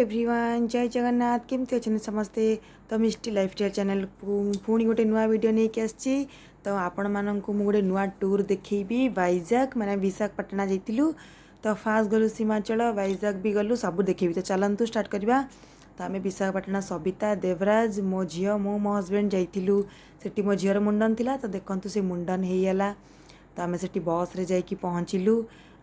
Everyone, ଜୟ ଜଗନ୍ନାଥ। କେମିତି ଅଛନ୍ତି ସମସ୍ତେ? ତ ମିଷ୍ଟି ଲାଇଫଷ୍ଟାଇଲ୍ ଚ୍ୟାନେଲ୍କୁ ପୁଣି ଗୋଟେ ନୂଆ ଭିଡ଼ିଓ ନେଇକି ଆସିଛି। ତ ଆପଣମାନଙ୍କୁ ମୁଁ ଗୋଟେ ନୂଆ ଟୁର୍ ଦେଖେଇବି। ଭାଇଜାଗ ମାନେ ବିଶାଖାପାଟଣା ଯାଇଥିଲୁ। ତ ଫାଷ୍ଟ ଗଲୁ ସୀମାଞ୍ଚଳ, ଭାଇଜାଗ ବି ଗଲୁ, ସବୁ ଦେଖେଇବି। ତ ଚାଲନ୍ତୁ ଷ୍ଟାର୍ଟ କରିବା। ତ ଆମେ ବିଶାଖାପାଟଣା ସବିତା, ଦେବରାଜ, ମୋ ଝିଅ, ମୁଁ, ମୋ ହଜବେଣ୍ଡ ଯାଇଥିଲୁ। ସେଠି ମୋ ଝିଅର ମୁଣ୍ଡନ ଥିଲା। ତ ଦେଖନ୍ତୁ, ସେ ମୁଣ୍ଡନ ହେଇଗଲା। ତ ଆମେ ସେଠି ବସ୍ରେ ଯାଇକି ପହଞ୍ଚିଲୁ।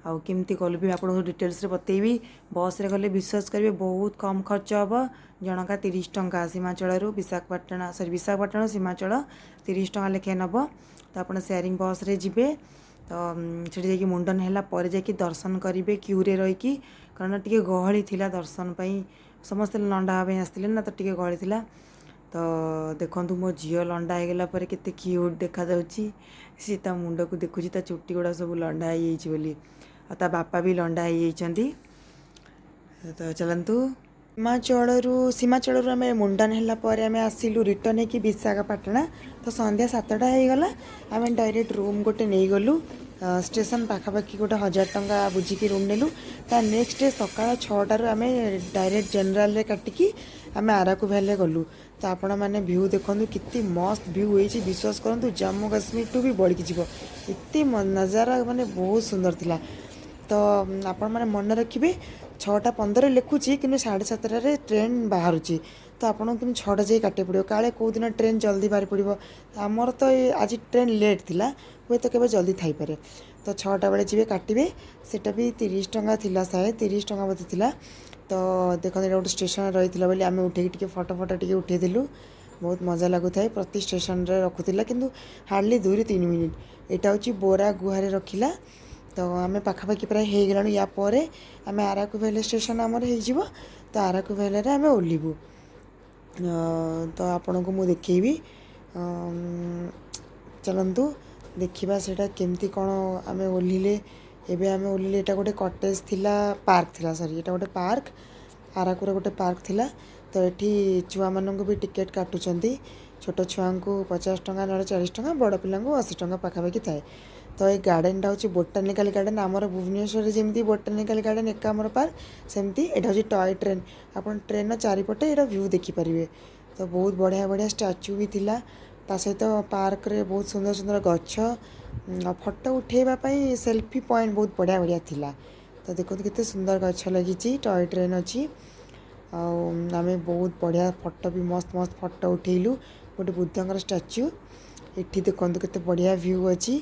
ଆଉ କେମିତି ଗଲୁ ବି ଆପଣଙ୍କୁ ଡିଟେଲ୍ସରେ ବତେଇବି। ବସ୍ରେ ଗଲେ ବିଶ୍ୱାସ କରିବେ, ବହୁତ କମ୍ ଖର୍ଚ୍ଚ ହେବ। ଜଣକା 30 ଟଙ୍କା ସୀମାଞ୍ଚଳରୁ ବିଶାଖାପାଟଣା, ସରି, ବିଶାଖାପାଟଣା ସୀମାଞ୍ଚଳ 30 ଟଙ୍କା ଲେଖାଏଁ ନେବ। ତ ଆପଣ ସେୟାରିଂ ବସ୍ରେ ଯିବେ। ତ ସେଠି ଯାଇକି ମୁଣ୍ଡନ ହେଲା ପରେ ଯାଇକି ଦର୍ଶନ କରିବେ କ୍ୟୁରେ ରହିକି, କାରଣ ଟିକେ ଗହଳି ଥିଲା। ଦର୍ଶନ ପାଇଁ ସମସ୍ତେ ଲଣ୍ଡା ହେବା ପାଇଁ ଆସିଥିଲେ ନା, ତ ଟିକେ ଗହଳି ଥିଲା। ତ ଦେଖନ୍ତୁ, ମୋ ଝିଅ ଲଣ୍ଡା ହେଇଗଲା ପରେ କେତେ କ୍ୟୁଟ୍ ଦେଖାଯାଉଛି। ସିଏ ତା ମୁଣ୍ଡକୁ ଦେଖୁଛି, ତା ଚୁଟି ଗୁଡ଼ା ସବୁ ଲଣ୍ଡା ହେଇଯାଇଛି ବୋଲି। ଆଉ ତା ବାପା ବି ଲଣ୍ଡା ହେଇଯାଇଛନ୍ତି। ତ ଚାଲନ୍ତୁ, ସୀମାଞ୍ଚଳରୁ ଆମେ ମୁଣ୍ଡନ ହେଲା ପରେ ଆମେ ଆସିଲୁ ରିଟର୍ନ ହେଇକି ବିଶାଖାପାଟଣା। ତ ସନ୍ଧ୍ୟା 7ଟା ହେଇଗଲା। ଆମେ ଡାଇରେକ୍ଟ ରୁମ୍ ଗୋଟେ ନେଇଗଲୁ ଷ୍ଟେସନ ପାଖାପାଖି। ଗୋଟେ 1000 ଟଙ୍କା ବୁଝିକି ରୁମ୍ ନେଲୁ। ତା ନେକ୍ସଟ ଡେ ସକାଳ 6ଟାରୁ ଆମେ ଡାଇରେକ୍ଟ ଜେନେରାଲରେ କାଟିକି ଆମେ ଆରାକୁ ଭ୍ୟାଲି ଗଲୁ। ତ ଆପଣମାନେ ଭ୍ୟୁ ଦେଖନ୍ତୁ, କେତେ ମସ୍ତ ଭ୍ୟୁ ହେଇଛି। ବିଶ୍ୱାସ କରନ୍ତୁ, ଜାମ୍ମୁ କାଶ୍ମୀରଠୁ ବି ବଳିକି ଯିବ। ଏତେ ନଜାରା ମାନେ ବହୁତ ସୁନ୍ଦର ଥିଲା। ତ ଆପଣମାନେ ମନେ ରଖିବେ, 6ଟା 15 ଲେଖୁଛି, କିନ୍ତୁ 7:30ରେ ଟ୍ରେନ୍ ବାହାରୁଛି। ତ ଆପଣଙ୍କୁ କିନ୍ତୁ 6ଟା ଯାଇ କାଟିବାକୁ ପଡ଼ିବ, କାଳେ କେଉଁ ଦିନ ଟ୍ରେନ୍ ଜଲ୍ଦି ବାହାରି ପଡ଼ିବ। ଆମର ତ ଏ ଆଜି ଟ୍ରେନ୍ ଲେଟ୍ ଥିଲା, ହୁଏତ କେବେ ଜଲ୍ଦି ଥାଇପାରେ। ତ 6ଟା ବେଳେ ଯିବେ, କାଟିବେ। ସେଇଟା ବି 30 ଟଙ୍କା ଥିଲା ସାୟଦ, 30 ଟଙ୍କା ବୋଧେ ଥିଲା। ତ ଦେଖନ୍ତୁ, ଏଇଟା ଗୋଟେ ଷ୍ଟେସନ୍ ରହିଥିଲା ବୋଲି ଆମେ ଉଠେଇକି ଟିକେ ଫଟୋ ଫଟୋ ଟିକେ ଉଠେଇଦେଲୁ। ବହୁତ ମଜା ଲାଗୁଥାଏ। ପ୍ରତି ଷ୍ଟେସନରେ ରଖୁଥିଲା, କିନ୍ତୁ ହାର୍ଡ଼ଲି 2ରୁ 3 ମିନିଟ୍। ଏଇଟା ହେଉଛି ବୋରା ଗୁହାରେ ରଖିଲା। ତ ଆମେ ପାଖାପାଖି ପ୍ରାୟ ହେଇଗଲାଣି। ୟା ପରେ ଆମେ ଆରାକୁ ଭ୍ୟାଲି ଷ୍ଟେସନ୍ ଆମର ହେଇଯିବ। ତ ଆରାକୁ ଭ୍ୟାଲିରେ ଆମେ ଓହ୍ଲିବୁ। ତ ଆପଣଙ୍କୁ ମୁଁ ଦେଖେଇବି। ଚାଲନ୍ତୁ ଦେଖିବା ସେଇଟା କେମିତି କ'ଣ ଆମେ ଓହ୍ଲିଲେ। ଏବେ ଆମେ ଓହ୍ଲିଲେ। ଏଇଟା ଗୋଟେ କଟେଜ୍ ଥିଲା, ପାର୍କ ଥିଲା, ସରି, ଏଇଟା ଗୋଟେ ପାର୍କ, ଆରାକୁର ଗୋଟେ ପାର୍କ ଥିଲା। ତ ଏଠି ଛୁଆମାନଙ୍କୁ ବି ଟିକେଟ୍ କାଟୁଛନ୍ତି। ଛୋଟ ଛୁଆଙ୍କୁ 50 ଟଙ୍କା ନହେଲେ 40 ଟଙ୍କା, ବଡ଼ ପିଲାଙ୍କୁ 80 ଟଙ୍କା ପାଖାପାଖି ଥାଏ। ତ ଏଇ ଗାର୍ଡ଼େନଟା ହେଉଛି ବୋଟାନିକାଲ ଗାର୍ଡ଼େନ। ଆମର ଭୁବନେଶ୍ୱରରେ ଯେମିତି ବୋଟାନିକାଲ ଗାର୍ଡ଼େନ, ଏକାମ୍ର ପାର୍କ, ସେମିତି ଏଇଟା ହେଉଛି ଟୟ ଟ୍ରେନ୍। ଆପଣ ଟ୍ରେନ୍ର ଚାରିପଟେ ଏଇଟା ଭ୍ୟୁ ଦେଖିପାରିବେ। ତ ବହୁତ ବଢ଼ିଆ ବଢ଼ିଆ ଷ୍ଟାଚୁ ବି ଥିଲା। ତା ସହିତ ପାର୍କରେ ବହୁତ ସୁନ୍ଦର ସୁନ୍ଦର ଗଛ, ଫଟୋ ଉଠେଇବା ପାଇଁ ସେଲ୍ଫି ପଏଣ୍ଟ ବହୁତ ବଢ଼ିଆ ବଢ଼ିଆ ଥିଲା। ତ ଦେଖନ୍ତୁ, କେତେ ସୁନ୍ଦର ଗଛ ଲାଗିଛି, ଟୟ ଟ୍ରେନ୍ ଅଛି। ଆଉ ଆମେ ବହୁତ ବଢ଼ିଆ ଫଟୋ ବି, ମସ୍ତ ମସ୍ତ ଫଟୋ ଉଠେଇଲୁ। ଗୋଟେ ବୁଦ୍ଧଙ୍କର ଷ୍ଟାଚ୍ୟୁ। ଏଠି ଦେଖନ୍ତୁ, କେତେ ବଢ଼ିଆ ଭ୍ୟୁ ଅଛି।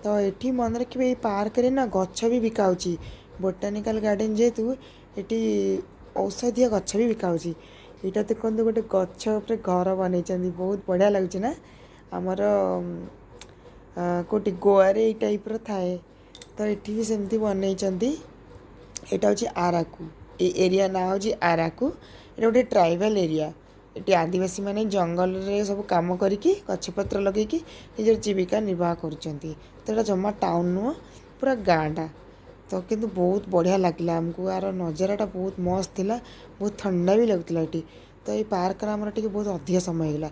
ତ ଏଠି ମନେ ରଖିବେ, ଏଇ ପାର୍କରେ ନା ଗଛ ବି ବିକା ହେଉଛି। ବୋଟାନିକାଲ ଗାର୍ଡ଼େନ ଯେହେତୁ, ଏଠି ଔଷଧୀୟ ଗଛ ବି ବିକା ହେଉଛି। ଏଇଟା ଦେଖନ୍ତୁ, ଗୋଟେ ଗଛ ଉପରେ ଘର ବନେଇଛନ୍ତି। ବହୁତ ବଢ଼ିଆ ଲାଗୁଛି ନା? ଆମର କେଉଁଠି ଗୋଆରେ ଏଇ ଟାଇପ୍ର ଥାଏ, ତ ଏଠି ବି ସେମିତି ବନେଇଛନ୍ତି। ଏଇଟା ହେଉଛି ଆରାକୁ। ଏଇ ଏରିଆ ନାଁ ହେଉଛି ଆରାକୁ। ଏଇଟା ଗୋଟେ ଟ୍ରାଇବାଲ୍ ଏରିଆ। ଏଠି ଆଦିବାସୀମାନେ ଜଙ୍ଗଲରେ ସବୁ କାମ କରିକି, ଗଛପତ୍ର ଲଗେଇକି ନିଜର ଜୀବିକା ନିର୍ବାହ କରୁଛନ୍ତି। ତ ଏଇଟା ଜମା ଟାଉନ୍ ନୁହଁ, ପୁରା ଗାଁଟା। ତ କିନ୍ତୁ ବହୁତ ବଢ଼ିଆ ଲାଗିଲା ଆମକୁ। ଆର ନଜାରାଟା ବହୁତ ମସ୍ତ ଥିଲା, ବହୁତ ଥଣ୍ଡା ବି ଲାଗୁଥିଲା ଏଠି। ତ ଏଇ ପାର୍କରେ ଆମର ଟିକେ ବହୁତ ଅଧିକ ସମୟ ହେଇଗଲା।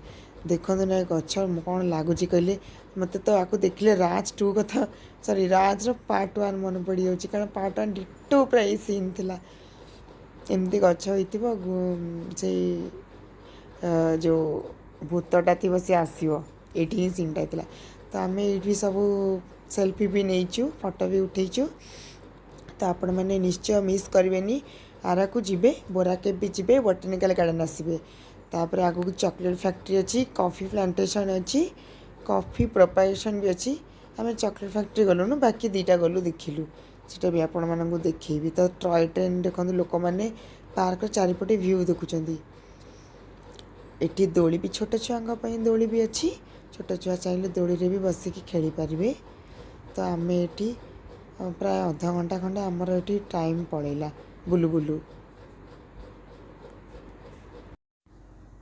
ଦେଖନ୍ତୁ ନା, ଏ ଗଛ କ'ଣ ଲାଗୁଛି କହିଲେ? ମୋତେ ତ ଆକୁ ଦେଖିଲେ ରାଜ 2 କଥା, ସରି, ରାଜର ପାର୍ଟ 1 ମନେ ପଡ଼ିଯାଉଛି, କାରଣ ପାର୍ଟ 1 ଡିଟୋ ପୁରା ଏଇ ସିନ୍ ଥିଲା। ଏମିତି ଗଛ ହେଇଥିବ, ସେଇ ଯେଉଁ ଭୂତଟା ଥିବ, ସେ ଆସିବ। ଏଇଠି ହିଁ ସିନ୍ଟା ହେଇଥିଲା। ତ ଆମେ ଏଇଠି ସବୁ ସେଲ୍ଫି ବି ନେଇଛୁ, ଫଟୋ ବି ଉଠେଇଛୁ। ତ ଆପଣମାନେ ନିଶ୍ଚୟ ମିସ୍ କରିବେନି। ଆରାକୁ ଯିବେ, ବୋରା କେଭ୍ ବି ଯିବେ, ବୋଟାନିକାଲ ଗାର୍ଡ଼େନ୍ ଆସିବେ। ତାପରେ ଆଗକୁ ଚକୋଲେଟ୍ ଫ୍ୟାକ୍ଟ୍ରି ଅଛି, କଫି ପ୍ଲାଣ୍ଟେସନ୍ ଅଛି, କଫି ପ୍ରୋପାଗେସନ୍ ବି ଅଛି। ଆମେ ଚକୋଲେଟ୍ ଫ୍ୟାକ୍ଟ୍ରି ଗଲୁନୁ, ବାକି ଦୁଇଟା ଗଲୁ, ଦେଖିଲୁ। ସେଇଟା ବି ଆପଣମାନଙ୍କୁ ଦେଖେଇବି। ତ ଟୟ ଟ୍ରେନ୍ ଦେଖନ୍ତୁ, ଲୋକମାନେ ପାର୍କର ଚାରିପଟେ ଭ୍ୟୁ ଦେଖୁଛନ୍ତି। ଏଠି ଦୋଳି ବି, ଛୋଟ ଛୁଆଙ୍କ ପାଇଁ ଦୋଳି ବି ଅଛି। ଛୋଟ ଛୁଆ ଚାହିଁଲେ ଦୋଳିରେ ବି ବସିକି ଖେଳିପାରିବେ। ତ ଆମେ ଏଠି ପ୍ରାୟ ଅଧଘଣ୍ଟା ଖଣ୍ଡେ ଆମର ଏଠି ଟାଇମ୍ ପଳେଇଲା ବୁଲୁ ବୁଲୁ।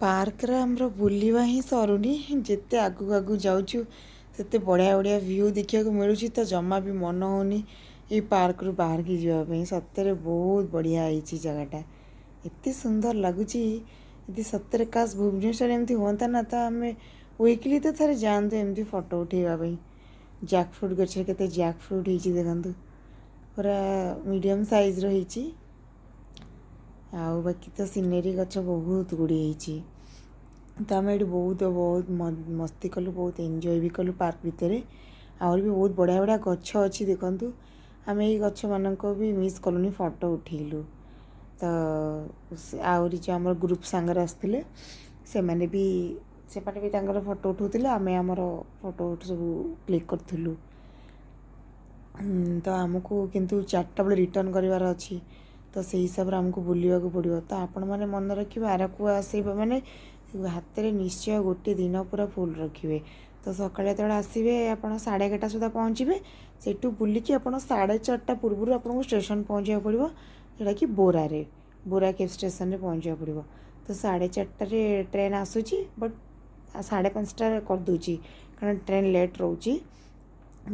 ପାର୍କରେ ଆମର ବୁଲିବା ହିଁ ସରୁନି। ଯେତେ ଆଗକୁ ଆଗକୁ ଯାଉଛୁ, ସେତେ ବଢ଼ିଆ ବଢ଼ିଆ ଭ୍ୟୁ ଦେଖିବାକୁ ମିଳୁଛି। ତ ଜମା ବି ମନ ହେଉନି ଏଇ ପାର୍କରୁ ବାହାରିକି ଯିବା ପାଇଁ। ସତରେ ବହୁତ ବଢ଼ିଆ ହେଇଛି ଜାଗାଟା, ଏତେ ସୁନ୍ଦର ଲାଗୁଛି। ଯଦି ସତରେ କାଶ ଭୁବନେଶ୍ୱର ଏମିତି ହୁଅନ୍ତା ନା, ତ ଆମେ ୱିକଲି ତ ଥରେ ଯାଆନ୍ତୁ ଏମିତି ଫଟୋ ଉଠେଇବା ପାଇଁ। ଜ୍ୟାକ୍ ଫ୍ରୁଟ୍ ଗଛରେ କେତେ ଜ୍ୟାକ୍ ଫ୍ରୁଟ୍ ହେଇଛି ଦେଖନ୍ତୁ, ପୁରା ମିଡ଼ିୟମ୍ ସାଇଜ୍ର ହେଇଛି। ଆଉ ବାକି ତ ସିନେରୀ ଗଛ ବହୁତ ଗୁଡ଼ିଏ ହେଇଛି। ତ ଆମେ ଏଠି ବହୁତ ବହୁତ ମସ୍ତି କଲୁ, ବହୁତ ଏନ୍ଜୟ ବି କଲୁ ପାର୍କ ଭିତରେ। ଆହୁରି ବି ବହୁତ ବଢ଼ିଆ ବଢ଼ିଆ ଗଛ ଅଛି, ଦେଖନ୍ତୁ। ଆମେ ଏଇ ଗଛମାନଙ୍କୁ ବି ମିସ୍ କଲୁନି, ଫଟୋ ଉଠେଇଲୁ। ତ ଆହୁରି ଯେଉଁ ଆମର ଗ୍ରୁପ୍ ସାଙ୍ଗରେ ଆସିଥିଲେ, ସେମାନେ ବି ତାଙ୍କର ଫଟୋ ଉଠାଉଥିଲେ, ଆମେ ଆମର ଫଟୋ ସବୁ କ୍ଲିକ୍ କରୁଥିଲୁ। ତ ଆମକୁ କିନ୍ତୁ 4ଟା ବେଳେ ରିଟର୍ଣ୍ଣ କରିବାର ଅଛି, ତ ସେଇ ହିସାବରେ ଆମକୁ ବୁଲିବାକୁ ପଡ଼ିବ। ତ ଆପଣମାନେ ମନେ ରଖିବେ, ଆରାକୁ ଆସିବେ ମାନେ ହାତରେ ନିଶ୍ଚୟ ଗୋଟେ ଦିନ ପୁରା ଫୁଲ୍ ରଖିବେ। ତ ସକାଳେ ଯେତେବେଳେ ଆସିବେ, ଆପଣ 11:30 ସୁଦ୍ଧା ପହଞ୍ଚିବେ। ସେଇଠୁ ବୁଲିକି ଆପଣ 4:30 ପୂର୍ବରୁ ଆପଣଙ୍କୁ ଷ୍ଟେସନ୍ ପହଞ୍ଚିବାକୁ ପଡ଼ିବ, ଯେଉଁଟାକି ବୋରାରେ, ବୋରା କେଭ୍ ଷ୍ଟେସନରେ ପହଞ୍ଚିବାକୁ ପଡ଼ିବ। ତ 4:30ରେ ଟ୍ରେନ୍ ଆସୁଛି, ବଟ୍ 5:30ରେ କରିଦେଉଛି, କାରଣ ଟ୍ରେନ୍ ଲେଟ୍ ରହୁଛି।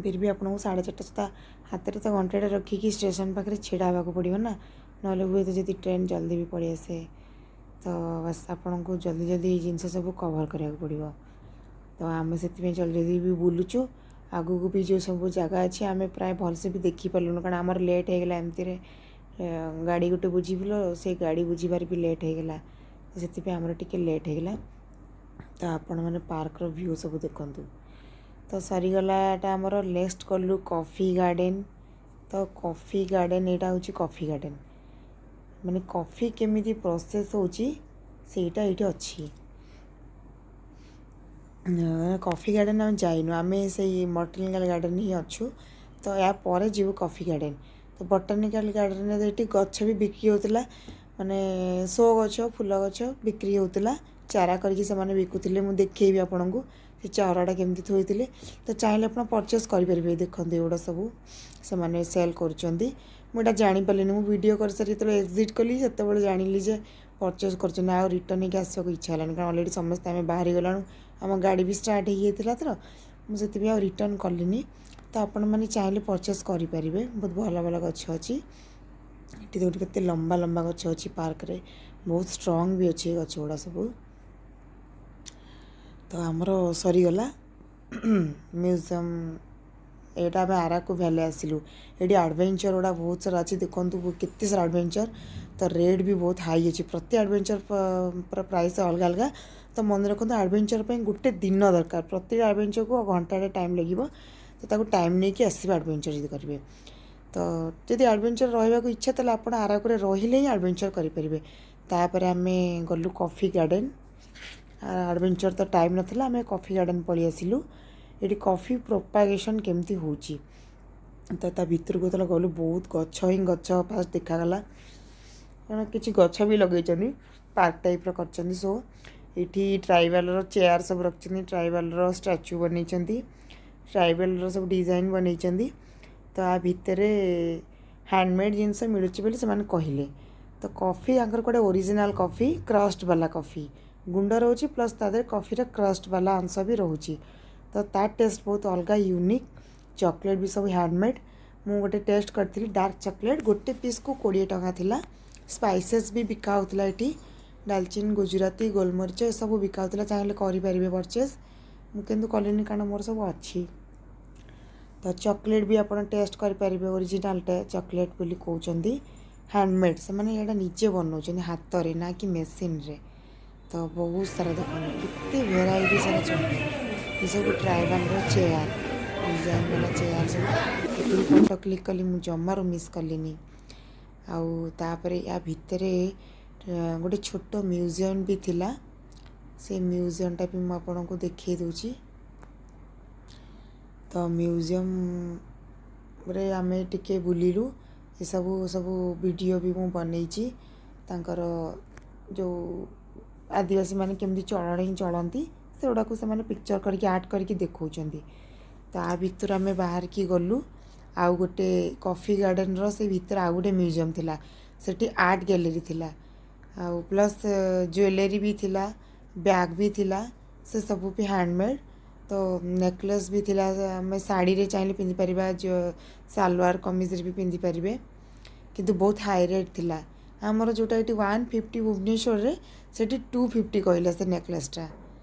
ଫିର୍ ବି ଆପଣଙ୍କୁ 4:30 ସୁଦ୍ଧା ହାତରେ ତ ଘଣ୍ଟାଟେ ରଖିକି ଷ୍ଟେସନ୍ ପାଖରେ ଛିଡ଼ା ହେବାକୁ ପଡ଼ିବ ନା, ନହେଲେ ହୁଏତ ଯଦି ଟ୍ରେନ୍ ଜଲ୍ଦି ବି ପଳେଇ ଆସେ। ତ ବାସ୍, ଆପଣଙ୍କୁ ଜଲ୍ଦି ଜଲ୍ଦି ଏଇ ଜିନିଷ ସବୁ କଭର୍ କରିବାକୁ ପଡ଼ିବ। ତ ଆମେ ସେଥିପାଇଁ ଜଲ୍ଦି ଜଲ୍ଦି ବି ବୁଲୁଛୁ। ଆଗକୁ ବି ଯେଉଁ ସବୁ ଜାଗା ଅଛି, ଆମେ ପ୍ରାୟ ଭଲସେ ବି ଦେଖିପାରିଲୁନୁ, କାରଣ ଆମର ଲେଟ୍ ହେଇଗଲା। ଏମିତିରେ ଗାଡ଼ି ଗୋଟେ ବୁଝିଥିଲୁ, ସେ ଗାଡ଼ି ବୁଝିବାରେ ବି ଲେଟ୍ ହେଇଗଲା। ତ ସେଥିପାଇଁ ଆମର ଟିକେ ଲେଟ୍ ହେଇଗଲା। ତ ଆପଣମାନେ ପାର୍କର ଭ୍ୟୁ ସବୁ ଦେଖନ୍ତୁ। ତ ସରିଗଲା ଏଟା ଆମର। ନେକ୍ସଟ କଲୁ କଫି ଗାର୍ଡ଼େନ୍। ତ କଫି ଗାର୍ଡ଼େନ୍, ଏଇଟା ହେଉଛି କଫି ଗାର୍ଡ଼େନ୍, ମାନେ କଫି କେମିତି ପ୍ରୋସେସ୍ ହେଉଛି, ସେଇଟା ଏଇଠି ଅଛି। କଫି ଗାର୍ଡ଼େନ୍ ଆମେ ଯାଇନୁ, ଆମେ ସେଇ ବଟାନିକାଲ୍ ଗାର୍ଡ଼େନ୍ ହିଁ ଅଛୁ। ତ ୟା ପରେ ଯିବୁ କଫି ଗାର୍ଡ଼େନ୍। ତ ବଟାନିକାଲ୍ ଗାର୍ଡ଼େନ୍ରେ ଏଠି ଗଛ ବି ବିକ୍ରି ହେଉଥିଲା, ମାନେ ଶୋ ଗଛ, ଫୁଲ ଗଛ ବିକ୍ରି ହେଉଥିଲା। ଚାରା କରିକି ସେମାନେ ବିକୁଥିଲେ। ମୁଁ ଦେଖେଇବି ଆପଣଙ୍କୁ ସେ ଚାରାଟା କେମିତି ଥୋଇଥିଲେ। ତ ଚାହିଁଲେ ଆପଣ ପରଚେସ୍ କରିପାରିବେ। ଦେଖନ୍ତୁ, ଏଗୁଡ଼ା ସବୁ ସେମାନେ ସେଲ୍ କରୁଛନ୍ତି। ମୁଁ ଏଇଟା ଜାଣିପାରିଲିନି। ମୁଁ ଭିଡ଼ିଓ କରିସାରି ଯେତେବେଳେ ଏକ୍ଜିଟ୍ କଲି, ସେତେବେଳେ ଜାଣିଲି ଯେ ପରଚେସ୍ କରୁଛନ୍ତି। ଆଉ ରିଟର୍ଣ୍ଣ ହେଇକି ଆସିବାକୁ ଇଚ୍ଛା ହେଲାନି, କାରଣ ଅଲରେଡ଼ି ସମସ୍ତେ ଆମେ ବାହାରି ଗଲାଣୁ, ଆମ ଗାଡ଼ି ବି ଷ୍ଟାର୍ଟ ହେଇଯାଇଥିଲା। ତ ମୁଁ ସେଥିପାଇଁ ଆଉ ରିଟର୍ଣ୍ଣ କଲିନି। ତ ଆପଣମାନେ ଚାହିଁଲେ ପରଚେସ୍ କରିପାରିବେ। ବହୁତ ଭଲ ଭଲ ଗଛ ଅଛି ଏଠି। ଦେଖନ୍ତୁ, କେତେ ଲମ୍ବା ଲମ୍ବା ଗଛ ଅଛି ପାର୍କରେ। ବହୁତ ଷ୍ଟ୍ରଙ୍ଗ ବି ଅଛି ଏ ଗଛ ଗୁଡ଼ା ସବୁ। ତ ଆମର ସରିଗଲା ମ୍ୟୁଜିୟମ୍। ଏଇଟା ଆମେ ଆରାକୁ ଭ୍ୟାଲି ଆସିଲୁ। ଏଠି ଆଡ଼ଭେଞ୍ଚର୍ ଗୁଡ଼ା ବହୁତ ସାରା ଅଛି। ଦେଖନ୍ତୁ, କେତେ ସାରା ଆଡ଼ଭେଞ୍ଚର୍। ତ ରେଟ୍ ବି ବହୁତ ହାଇ ଅଛି। ପ୍ରତି ଆଡ଼ଭେଞ୍ଚର୍ ପୁରା ପ୍ରାଇସ୍ ଅଲଗା ଅଲଗା। ତ ମନେ ରଖନ୍ତୁ, ଆଡ଼ଭେଞ୍ଚର୍ ପାଇଁ ଗୋଟେ ଦିନ ଦରକାର। ପ୍ରତି ଆଡ଼ଭେଞ୍ଚର୍କୁ ଘଣ୍ଟାଟେ ଟାଇମ୍ ଲାଗିବ। ତ ତାକୁ ଟାଇମ୍ ନେଇକି ଆସିବେ ଆଡ଼ଭେଞ୍ଚର୍ ଯଦି କରିବେ। ତ ଯଦି ଆଡ଼ଭେଞ୍ଚର୍ ରହିବାକୁ ଇଚ୍ଛା, ତାହେଲେ ଆପଣ ଆରାକୁରେ ରହିଲେ ହିଁ ଆଡ଼ଭେଞ୍ଚର୍ କରିପାରିବେ। ତାପରେ ଆମେ ଗଲୁ କଫି ଗାର୍ଡ଼େନ୍। ଆଡ଼ଭେଞ୍ଚର୍ ତ ଟାଇମ୍ ନଥିଲା, ଆମେ କଫି ଗାର୍ଡ଼େନ୍ ପଳେଇ ଆସିଲୁ। ଏଠି କଫି ପ୍ରୋପାଗେସନ୍ କେମିତି ହେଉଛି। ତ ତା ଭିତରକୁ ଯେତେବେଳେ ଗଲୁ, ବହୁତ ଗଛ ହିଁ ଗଛ ଫାଷ୍ଟ ଦେଖାଗଲା, କାରଣ କିଛି ଗଛ ବି ଲଗେଇଛନ୍ତି, ପାର୍କ ଟାଇପ୍ର କରିଛନ୍ତି। ସୋ ଏଇଠି ଟ୍ରାଇବାଲ୍ର ଚେୟାର ସବୁ ରଖିଛନ୍ତି, ଟ୍ରାଇବାଲ୍ର ଷ୍ଟାଚୁ ବନେଇଛନ୍ତି, ଟ୍ରାଇବାଲ୍ର ସବୁ ଡିଜାଇନ୍ ବନେଇଛନ୍ତି। ତ ଆ ଭିତରେ ହ୍ୟାଣ୍ଡମେଡ଼୍ ଜିନିଷ ମିଳୁଛି ବୋଲି ସେମାନେ କହିଲେ। ତ କଫି ଆଙ୍କର କୁଆଡ଼େ ଓରିଜିନାଲ୍ କଫି, କ୍ରଷ୍ଟ ବାଲା କଫି ଗୁଣ୍ଡ ରହୁଛି, ପ୍ଲସ୍ ତା ଦେହରେ କଫିର କ୍ରଷ୍ଟ ବାଲା ଅଂଶ ବି ରହୁଛି। ତ ତା ଟେଷ୍ଟ ବହୁତ ଅଲଗା, ୟୁନିକ୍। ଚକୋଲେଟ୍ ବି ସବୁ ହ୍ୟାଣ୍ଡମେଡ଼୍। ମୁଁ ଗୋଟେ ଟେଷ୍ଟ କରିଥିଲି ଡାର୍କ ଚକୋଲେଟ୍, ଗୋଟେ ପିସ୍କୁ 20 ଟଙ୍କା ଥିଲା। ସ୍ପାଇସେସ୍ ବି ବିକା ହେଉଥିଲା ଏଠି। ଡାଲଚିନି, ଗୁଜୁରାତି, ଗୋଲମରିଚ ଏସବୁ ବିକା ହେଉଥିଲା। ଚାହିଁଲେ କରିପାରିବେ ପରଚେସ୍। ମୁଁ କିନ୍ତୁ କଲିନି, କାରଣ ମୋର ସବୁ ଅଛି। ତ ଚକୋଲେଟ୍ ବି ଆପଣ ଟେଷ୍ଟ କରିପାରିବେ। ଓରିଜିନାଲ୍ଟା ଚକୋଲେଟ୍ ବୋଲି କହୁଛନ୍ତି। ହ୍ୟାଣ୍ଡମେଡ଼୍, ସେମାନେ ଏଇଟା ନିଜେ ବନାଉଛନ୍ତି ହାତରେ, ନା କି ମେସିନ୍ରେ। ତ ବହୁତ ସାରା ଦେଖନ୍ତୁ, କେତେ ଭେରାଇଟି ସାରା ଚକୋଲେଟ୍। ଏସବୁ ଟ୍ରାଇବାଲ୍ର ଚେୟାର, ଡିଜାଇନ୍ ବାଲା ଚେୟାର ସବୁ। ଏଠି ବି ଫଟୋ କ୍ଲିକ୍ କଲି ମୁଁ, ଜମାରୁ ମିସ୍ କଲିନି। ଆଉ ତାପରେ ୟା ଭିତରେ ଗୋଟେ ଛୋଟ ମ୍ୟୁଜିୟମ୍ ବି ଥିଲା। ସେ ମ୍ୟୁଜିୟମ୍ଟା ବି ମୁଁ ଆପଣଙ୍କୁ ଦେଖେଇ ଦେଉଛି। ତ ମ୍ୟୁଜିୟମ୍ରେ ଆମେ ଟିକେ ବୁଲିଲୁ। ଏସବୁ ସବୁ ଭିଡ଼ିଓ ବି ମୁଁ ବନେଇଛି। ତାଙ୍କର ଯେଉଁ ଆଦିବାସୀମାନେ କେମିତି ଚଳଣି ଚଳନ୍ତି, ସେଗୁଡ଼ାକୁ ସେମାନେ ପିକ୍ଚର୍ କରିକି, ଆର୍ଟ କରିକି ଦେଖାଉଛନ୍ତି। ତା ଭିତରୁ ଆମେ ବାହାରିକି ଗଲୁ ଆଉ ଗୋଟେ କଫି ଗାର୍ଡ଼େନ୍ର ସେ ଭିତରେ ଆଉ ଗୋଟେ ମ୍ୟୁଜିୟମ୍ ଥିଲା। ସେଠି ଆର୍ଟ ଗ୍ୟାଲେରୀ ଥିଲା, ଆଉ ପ୍ଲସ୍ ଜୁଏଲେରୀ ବି ଥିଲା, ବ୍ୟାଗ୍ ବି ଥିଲା। ସେ ସବୁ ବି ହ୍ୟାଣ୍ଡମେଡ଼୍। ତ ନେକଲେସ୍ ବି ଥିଲା। ଆମେ ଶାଢ଼ୀରେ ଚାହିଁଲେ ପିନ୍ଧିପାରିବା, ସାଲୱାର କମିଜରେ ବି ପିନ୍ଧିପାରିବେ, କିନ୍ତୁ ବହୁତ ହାଇ ରେଟ୍ ଥିଲା। ଆମର ଯେଉଁଟା ଏଠି 150 ଭୁବନେଶ୍ୱରରେ, ସେଠି 250 କହିଲା ସେ ନେକଲେସ୍ଟା।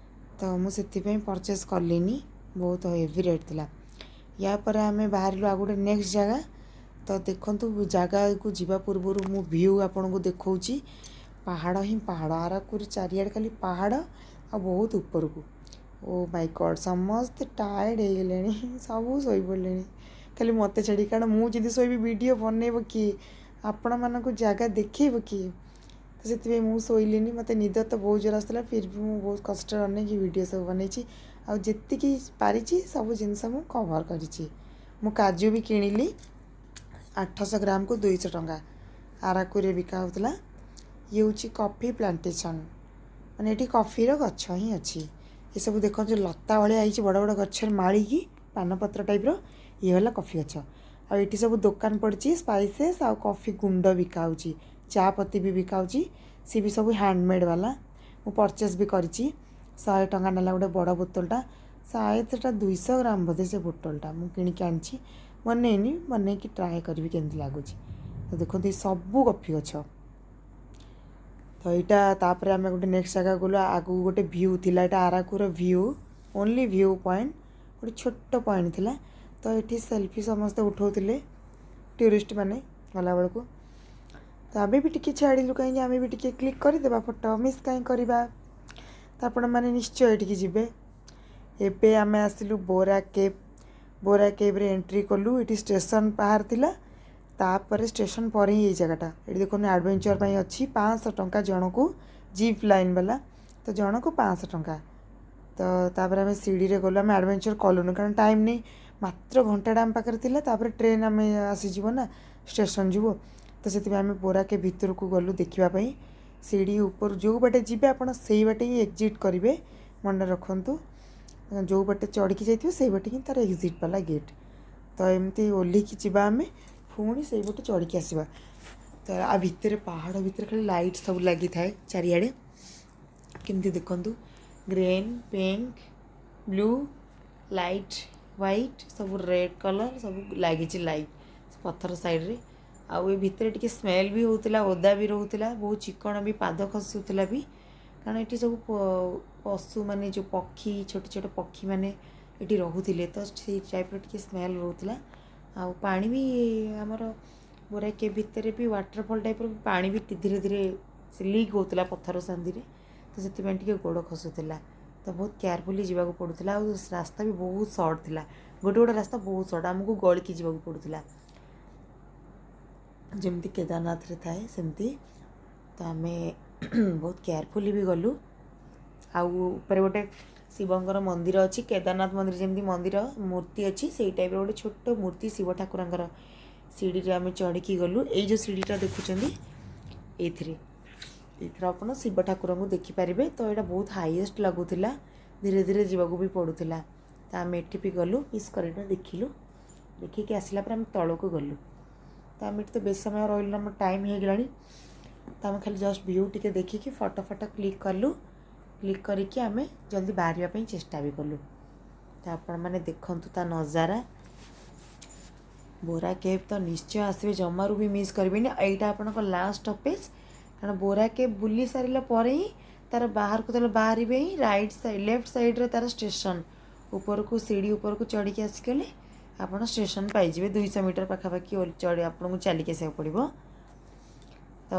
ତ ମୁଁ ସେଥିପାଇଁ ପରଚେସ୍ କଲିନି, ବହୁତ ହେଭି ରେଟ୍ ଥିଲା। ୟା ପରେ ଆମେ ବାହାରିଲୁ ଆଉ ଗୋଟେ ନେକ୍ସଟ ଜାଗା। ତ ଦେଖନ୍ତୁ, ଜାଗାକୁ ଯିବା ପୂର୍ବରୁ ମୁଁ ଭ୍ୟୁ ଆପଣଙ୍କୁ ଦେଖାଉଛି। ପାହାଡ଼ ହିଁ ପାହାଡ଼, ଆରାକୁର ଚାରିଆଡ଼େ ଖାଲି ପାହାଡ଼ ଆଉ ବହୁତ ଉପରକୁ। ଓ ମାଇ ଗଡ଼୍, ସମସ୍ତେ ଟାୟାର୍ଡ଼ ହେଇଗଲେଣି, ସବୁ ଶୋଇପଡ଼ିଲେଣି ଖାଲି ମୋତେ ଛାଡ଼ି। କାରଣ ମୁଁ ଯଦି ଶୋଇବି, ଭିଡ଼ିଓ ବନେଇବ କିଏ? ଆପଣମାନଙ୍କୁ ଜାଗା ଦେଖେଇବ କିଏ? ତ ସେଥିପାଇଁ ମୁଁ ଶୋଇଲିନି। ମୋତେ ନିଦ ତ ବହୁତ ଜୋର ଆସୁଥିଲା, ଫିର୍ ବି ମୁଁ ବହୁତ କଷ୍ଟରେ ଅନେଇକି ଭିଡ଼ିଓ ସବୁ ବନେଇଛି ଆଉ ଯେତିକି ପାରିଛି ସବୁ ଜିନିଷ ମୁଁ କଭର୍ କରିଛି। ମୁଁ କାଜୁ ବି କିଣିଲି, 800 ଗ୍ରାମକୁ 200 ଟଙ୍କା ଆରାକୁରେ ବିକା ହେଉଥିଲା। ଇଏ ହେଉଛି କଫି ପ୍ଲାଣ୍ଟେସନ୍, ମାନେ ଏଠି କଫିର ଗଛ ହିଁ ଅଛି। ଏସବୁ ଦେଖନ୍ତୁ, ଲତା ଭଳିଆ ହେଇଛି ବଡ଼ ବଡ଼ ଗଛରେ ମାଳିକି, ପାନପତ୍ର ଟାଇପ୍ର, ଇଏ ହେଲା କଫି ଗଛ। ଆଉ ଏଠି ସବୁ ଦୋକାନ ପଡ଼ିଛି, ସ୍ପାଇସେସ୍ ଆଉ କଫି ଗୁଣ୍ଡ ବିକା ହେଉଛି, ଚା ପତି ବି ବିକା ହେଉଛି। ସିଏ ବି ସବୁ ହ୍ୟାଣ୍ଡମେଡ଼୍ ବାଲା। ମୁଁ ପରଚେସ୍ ବି କରିଛି। 100 ଟଙ୍କା ନେଲା ଗୋଟେ ବଡ଼ ବୋତଲଟା, ସାୟଦ ସେଟା 200 ଗ୍ରାମ ବୋଧେ। ସେ ବୋତଲଟା ମୁଁ କିଣିକି ଆଣିଛି, ବନେଇନି, ବନେଇକି ଟ୍ରାଏ କରିବି କେମିତି ଲାଗୁଛି। ତ ଦେଖନ୍ତୁ, ଏ ସବୁ କଫି ଗଛ। ତ ଏଇଟା ତାପରେ ଆମେ ଗୋଟେ ନେକ୍ସଟ ଜାଗାକୁ ଗଲୁ। ଆଗକୁ ଗୋଟେ ଭ୍ୟୁ ଥିଲା। ଏଇଟା ଆରାକୁର ଭ୍ୟୁ, ଓନ୍ଲି ଭ୍ୟୁ ପଏଣ୍ଟ, ଗୋଟେ ଛୋଟ ପଏଣ୍ଟ ଥିଲା। ତ ଏଠି ସେଲ୍ଫି ସମସ୍ତେ ଉଠାଉଥିଲେ ଟୁରିଷ୍ଟ ମାନେ ଗଲାବେଳକୁ। ତ ଆମେ ବି ଟିକେ ଛାଡ଼ିଲୁ, କାହିଁକି ଆମେ ବି ଟିକେ କ୍ଲିକ୍ କରିଦେବା ଫଟୋ, ମିସ୍ କାହିଁ କରିବା? ତ ଆପଣମାନେ ନିଶ୍ଚୟ ଏଠିକି ଯିବେ। ଏବେ ଆମେ ଆସିଲୁ ବୋରା କେଭ୍। ବୋରା କେଭ୍ରେ ଏଣ୍ଟ୍ରି କଲୁ। ଏଠି ଷ୍ଟେସନ୍ ବାହାର ଥିଲା, ତାପରେ ଷ୍ଟେସନ୍ ପରେ ହିଁ ଏଇ ଜାଗାଟା। ଏଠି ଦେଖନ୍ତୁ, ଆଡ଼ଭେଞ୍ଚର୍ ପାଇଁ ଅଛି 500 ଟଙ୍କା ଜଣକୁ, ଜିପ୍ ଲାଇନ୍ ବାଲା ତ ଜଣକୁ 500 ଟଙ୍କା। ତ ତାପରେ ଆମେ ସିଡ଼ିରେ ଗଲୁ। ଆମେ ଆଡ଼ଭେଞ୍ଚର୍ କଲୁନୁ, କାରଣ ଟାଇମ୍ ନେଇ ମାତ୍ର ଘଣ୍ଟାଟା ଆମ ପାଖରେ ଥିଲା। ତାପରେ ଟ୍ରେନ୍ ଆମେ ଆସିଯିବ ନା, ଷ୍ଟେସନ୍ ଯିବ। ତ ସେଥିପାଇଁ ଆମେ ବୋରା କେଭ୍ ଭିତରକୁ ଗଲୁ ଦେଖିବା ପାଇଁ। ସିଡ଼ି ଉପରୁ ଯେଉଁ ବାଟେ ଯିବେ, ଆପଣ ସେଇ ବାଟେ ହିଁ ଏକ୍ଜିଟ୍ କରିବେ, ମନେ ରଖନ୍ତୁ। ଯେଉଁ ବାଟେ ଚଢ଼ିକି ଯାଇଥିବେ, ସେଇ ବାଟେ ହିଁ ତା'ର ଏକ୍ଜିଟ୍ ବାଲା ଗେଟ୍। ତ ଏମିତି ଓହ୍ଲେଇକି ଯିବା ଆମେ, ପୁଣି ସେଇ ପଟେ ଚଢ଼ିକି ଆସିବା। ତ ଆ ଭିତରେ, ପାହାଡ଼ ଭିତରେ ଖାଲି ଲାଇଟ୍ ସବୁ ଲାଗିଥାଏ ଚାରିଆଡ଼େ। କେମିତି ଦେଖନ୍ତୁ, green, pink, blue light, white, ସବୁ ରେଡ଼୍ କଲର୍ ସବୁ ଲାଗିଛି ଲାଇଟ୍ ପଥର ସାଇଡ଼୍ରେ। ଆଉ ଏ ଭିତରେ ଟିକେ ସ୍ମେଲ୍ ବି ହେଉଥିଲା, ଓଦା ବି ରହୁଥିଲା, ବହୁତ ଚିକଣ ବି, ପାଦ ଖସୁଥିଲା ବି, କାରଣ ଏଠି ସବୁ ପଶୁମାନେ, ଯେଉଁ ପକ୍ଷୀ, ଛୋଟ ଛୋଟ ପକ୍ଷୀମାନେ ଏଠି ରହୁଥିଲେ। ତ ସେଇ ଟାଇପ୍ର ଟିକେ ସ୍ମେଲ୍ ରହୁଥିଲା। ଆଉ ପାଣି ବି, ଆମର ବୋରା କେଭ୍ ଭିତରେ ବି ୱାଟରଫଲ୍ ଟାଇପ୍ର ପାଣି ବି ଧୀରେ ଧୀରେ ସେ ଲିକ୍ ହେଉଥିଲା ପଥର ସନ୍ଧିରେ। ତ ସେଥିପାଇଁ ଟିକେ ଗୋଡ଼ ଖସୁଥିଲା। ତ ବହୁତ କେୟାରଫୁଲି ଯିବାକୁ ପଡ଼ୁଥିଲା। ଆଉ ରାସ୍ତା ବି ବହୁତ ସର୍ଟ ଥିଲା, ଗୋଟେ ଗୋଟେ ରାସ୍ତା ବହୁତ ସର୍ଟ, ଆମକୁ ଗଳିକି ଯିବାକୁ ପଡ଼ୁଥିଲା, ଯେମିତି କେଦାରନାଥରେ ଥାଏ ସେମିତି। ତ ଆମେ ବହୁତ କେୟାରଫୁଲି ବି ଗଲୁ। ଆଉ ଉପରେ ଗୋଟେ ଶିବଙ୍କର ମନ୍ଦିର ଅଛି। କେଦାରନାଥ ମନ୍ଦିର ଯେମିତି ମନ୍ଦିର ମୂର୍ତ୍ତି ଅଛି, ସେଇ ଟାଇପ୍ର ଗୋଟେ ଛୋଟ ମୂର୍ତ୍ତି ଶିବ ଠାକୁରଙ୍କର। ସିଡ଼ିରେ ଆମେ ଚଢ଼ିକି ଗଲୁ। ଏଇ ଯେଉଁ ସିଡ଼ିଟା ଦେଖୁଛନ୍ତି, ଏଇଥିରେ ଆପଣ ଶିବ ଠାକୁରଙ୍କୁ ଦେଖିପାରିବେ। ତ ଏଇଟା ବହୁତ ହାଇଏଷ୍ଟ ଲାଗୁଥିଲା, ଧୀରେ ଧୀରେ ଯିବାକୁ ବି ପଡ଼ୁଥିଲା। ତ ଆମେ ଏଠି ବି ଗଲୁ, ପିସ୍ କରିଟା ଦେଖିଲୁ। ଦେଖିକି ଆସିଲା ପରେ ଆମେ ତଳକୁ ଗଲୁ। ତ ଆମେ ଏଠି ତ ବେଶୀ ସମୟ ରହିଲୁ, ଆମ ଟାଇମ୍ ହେଇଗଲାଣି। ତ ଆମେ ଖାଲି ଜଷ୍ଟ ଭ୍ୟୁ ଟିକେ ଦେଖିକି ଫଟୋ ଫଟୋ କ୍ଲିକ୍ କଲୁ। କ୍ଲିକ୍ କରିକି ଆମେ ଜଲ୍ଦି ବାହାରିବା ପାଇଁ ଚେଷ୍ଟା ବି କଲୁ। ତ ଆପଣମାନେ ଦେଖନ୍ତୁ ତା ନଜାରା। ବୋରା କେଭ୍ ତ ନିଶ୍ଚୟ ଆସିବେ, ଜମାରୁ ବି ମିସ୍ କରିବେନି। ଏଇଟା ଆପଣଙ୍କ ଲାଷ୍ଟ ଷ୍ଟପେଜ୍, କାରଣ ବୋରା କେଭ୍ ବୁଲି ସାରିଲା ପରେ ହିଁ ତାର ବାହାରକୁ ଯେତେବେଳେ ବାହାରିବେ ହିଁ ରାଇଟ୍ ସାଇଡ଼୍, ଲେଫ୍ଟ ସାଇଡ଼୍ରେ ତାର ଷ୍ଟେସନ୍। ଉପରକୁ ସିଡ଼ି ଉପରକୁ ଚଢ଼ିକି ଆସିଗଲେ ଆପଣ ଷ୍ଟେସନ୍ ପାଇଯିବେ। 200 ମିଟର ପାଖାପାଖି ଚଢ଼ି ଆପଣଙ୍କୁ ଚାଲିକି ଆସିବାକୁ ପଡ଼ିବ। ତ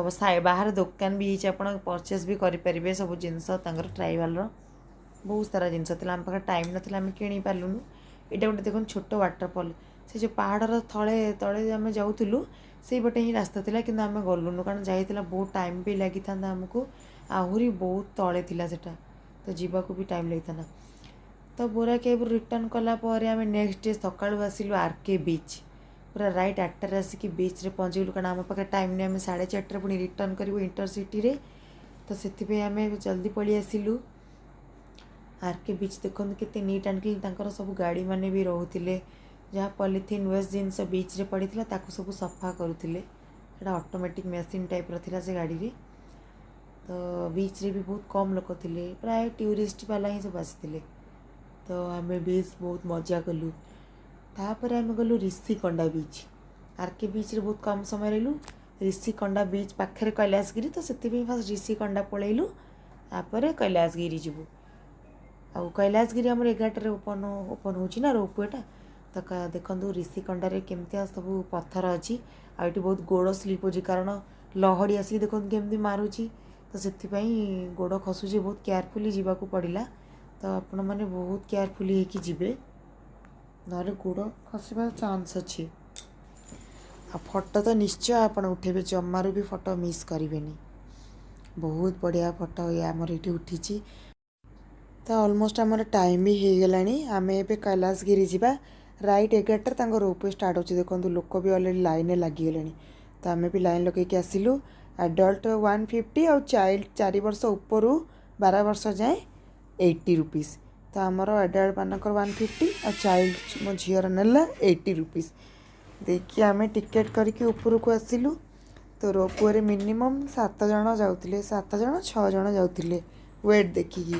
ବାହାରେ ଦୋକାନ ବି ହେଇଛି, ଆପଣ ପରଚେସ୍ ବି କରିପାରିବେ ସବୁ ଜିନିଷ। ତାଙ୍କର ଟ୍ରାଇବାଲ୍ର ବହୁତ ସାରା ଜିନିଷ ଥିଲା। ଆମ ପାଖରେ ଟାଇମ୍ ନଥିଲା, ଆମେ କିଣି ପାରିଲୁନୁ। ଏଇଟା ଗୋଟେ ଦେଖନ୍ତୁ ଛୋଟ ୱାଟରଫଲ୍। ସେ ଯେଉଁ ପାହାଡ଼ର ତଳେ ତଳେ ଆମେ ଯାଉଥିଲୁ, ସେଇପଟେ ହିଁ ରାସ୍ତା ଥିଲା, କିନ୍ତୁ ଆମେ ଗଲୁନୁ, କାରଣ ଯାଇଥିଲା ବହୁତ ଟାଇମ୍ ବି ଲାଗିଥାନ୍ତା ଆମକୁ। ଆହୁରି ବହୁତ ତଳେ ଥିଲା ସେଟା, ତ ଯିବାକୁ ବି ଟାଇମ୍ ଲାଗିଥାନ୍ତା। ତ ବୋରା କେଭ୍ରୁ ରିଟର୍ନ କଲା ପରେ ଆମେ ନେକ୍ସଟ ଡେ ସକାଳୁ ଆସିଲୁ ଆର୍ କେ ବିଚ୍। ପୁରା ରାଇଟ୍ 8ଟାରେ ଆସିକି ବିଚ୍ରେ ପହଞ୍ଚିଗଲୁ, କାରଣ ଆମ ପାଖରେ ଟାଇମ୍ ନାହିଁ। ଆମେ 4:30ରେ ପୁଣି ରିଟର୍ନ କରିବୁ ଇଣ୍ଟରସିଟିରେ। ତ ସେଥିପାଇଁ ଆମେ ଜଲ୍ଦି ପଳେଇ ଆସିଲୁ। ଆର୍ କେ ବିଚ୍ ଦେଖନ୍ତୁ କେତେ ନିଟ୍ ଆଣ୍ଡ କ୍ଲିନ୍। ତାଙ୍କର ସବୁ ଗାଡ଼ିମାନେ ବି ରହୁଥିଲେ। ଯାହା ପଲିଥିନ୍ ୱେଷ୍ଟ ଜିନିଷ ବିଚ୍ରେ ପଡ଼ିଥିଲା, ତାକୁ ସବୁ ସଫା କରୁଥିଲେ। ସେଇଟା ଅଟୋମେଟିକ୍ ମେସିନ୍ ଟାଇପ୍ର ଥିଲା ସେ ଗାଡ଼ିରେ। ତ ବିଚ୍ରେ ବି ବହୁତ କମ୍ ଲୋକ ଥିଲେ, ପ୍ରାୟ ଟୁରିଷ୍ଟ ବାଲା ହିଁ ସବୁ ଆସିଥିଲେ। ତ ଆମେ ବିଚ୍ ବହୁତ ମଜା କଲୁ। ତାପରେ ଆମେ ଗଲୁ ରିଷିକଣ୍ଡା ବିଚ୍। ଆର୍ କେ ବିଚ୍ରେ ବହୁତ କମ୍ ସମୟ ରହିଲୁ। ରିଷିକଣ୍ଡା ବିଚ୍ ପାଖରେ କୈଳାସଗିରି, ତ ସେଥିପାଇଁ ଫାଷ୍ଟ ରିଷିକଣ୍ଡା ପଳେଇଲୁ, ତାପରେ କୈଳାସଗିରି ଯିବୁ। ଆଉ କୈଳାସଗିରି ଆମର 11ଟାରେ ଓପନ୍ ହେଉଛି ନା ରୋପୱେଟା। ତ ଦେଖନ୍ତୁ ଋଷିକୋଣ୍ଡାରେ କେମିତିଆ ସବୁ ପଥର ଅଛି। ଆଉ ଏଠି ବହୁତ ଗୋଡ଼ ସ୍ଲିପ୍ ହେଉଛି, କାରଣ ଲହଡ଼ି ଆସିକି ଦେଖନ୍ତୁ କେମିତି ମାରୁଛି। ତ ସେଥିପାଇଁ ଗୋଡ଼ ଖସୁଛି, ବହୁତ କେୟାରଫୁଲି ଯିବାକୁ ପଡ଼ିଲା। ତ ଆପଣମାନେ ବହୁତ କେୟାରଫୁଲି ହେଇକି ଯିବେ, ନହେଲେ ଗୋଡ଼ ଖସିବାର ଚାନ୍ସ ଅଛି। ଆଉ ଫଟୋ ତ ନିଶ୍ଚୟ ଆପଣ ଉଠେଇବେ, ଜମାରୁ ବି ଫଟୋ ମିସ୍ କରିବେନି। ବହୁତ ବଢ଼ିଆ ଫଟୋ ଇଏ ଆମର ଏଇଠି ଉଠିଛି। ତ ଅଲମୋଷ୍ଟ ଆମର ଟାଇମ୍ ବି ହେଇଗଲାଣି। ଆମେ ଏବେ କୈଳାସଗିରି ଯିବା। ରାଇଟ୍ 11ଟାରେ ତାଙ୍କ ରୋପୱେ ଷ୍ଟାର୍ଟ ହେଉଛି। ଦେଖନ୍ତୁ, ଲୋକ ବି ଅଲରେଡ଼ି ଲାଇନ୍ରେ ଲାଗିଗଲେଣି। ତ ଆମେ ବି ଲାଇନ୍ ଲଗେଇକି ଆସିଲୁ। ଆଡଲ୍ଟ 150 ଆଉ ଚାଇଲ୍ଡ 4 ବର୍ଷ ଉପରୁ 12 ବର୍ଷ ଯାଏଁ 80 ରୁପିସ୍। ତ ଆମର ଆଡଲ୍ଟମାନଙ୍କର 150 ଆଉ ଚାଇଲ୍ଡ ମୋ ଝିଅର ନେଲା 80 ରୁପିସ୍ ଦେଇକି ଆମେ ଟିକେଟ୍ କରିକି ଉପରକୁ ଆସିଲୁ। ତ ରୋପୱେରେ ମିନିମମ୍ ସାତ ଜଣ ଯାଉଥିଲେ, ସାତ ଜଣ ଛଅ ଜଣ ଯାଉଥିଲେ ୱେଟ୍ ଦେଖିକି।